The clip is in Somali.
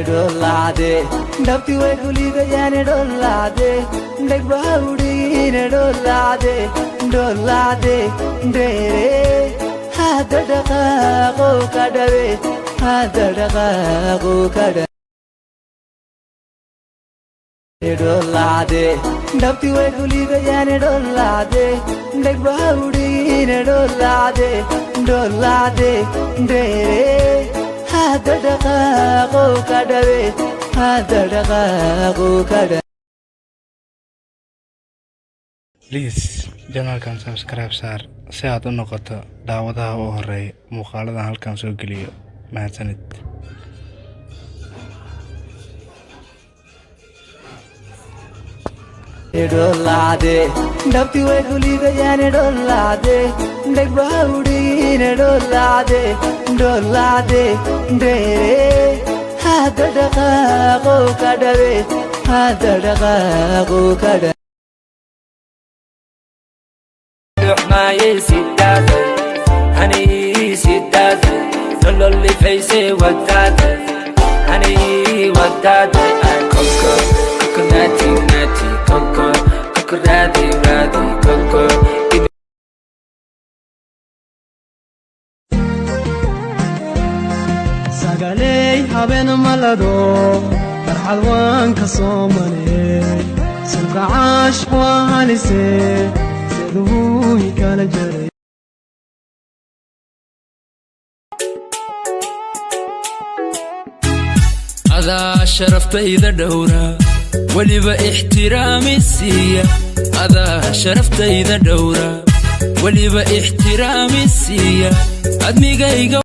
Dhoolacde dhabti way kuliidayaane, dhoolacde dhegbaha udhigiine, dhoolacde dhoolacde dheere hadda dhaqaaqo ka dhawe, hadda dhaqaaqo ka dhawe. Dhoolacde dhabti way kuliidayaane, dhoolacde dhegbaha udhigiine, dhoolacde dhoolacde dheere hadda dhaqaaqo ka dhawe, hadda dhaqaaqo ka dhawe. Please channelkan subscribe saar si aad u noqoto daawadaha u horeeya muuqaaladan halkan soo geliyo. Mahadsanid. Dhoolacde dhabti way kuliidayaane, dhoolacde dhegbaha udhigiine, dhoolacde dhoolacde dheere hadda dhaqaaqo ka dhawe, hadda dhaqaaqo ka dhawe. Coco, coco, natty, natty, coco, coco, raddy, raddy, coco. Sagaley habeen malado, farxad waan ka soo maney, sulka caash waa halise, seduhu kala jaray. Adaa sharaftayda dhowra, weliba ixtiraami siiya. Adaa sharaftayda dhowra, weliba ixtiraami siiya admigayga.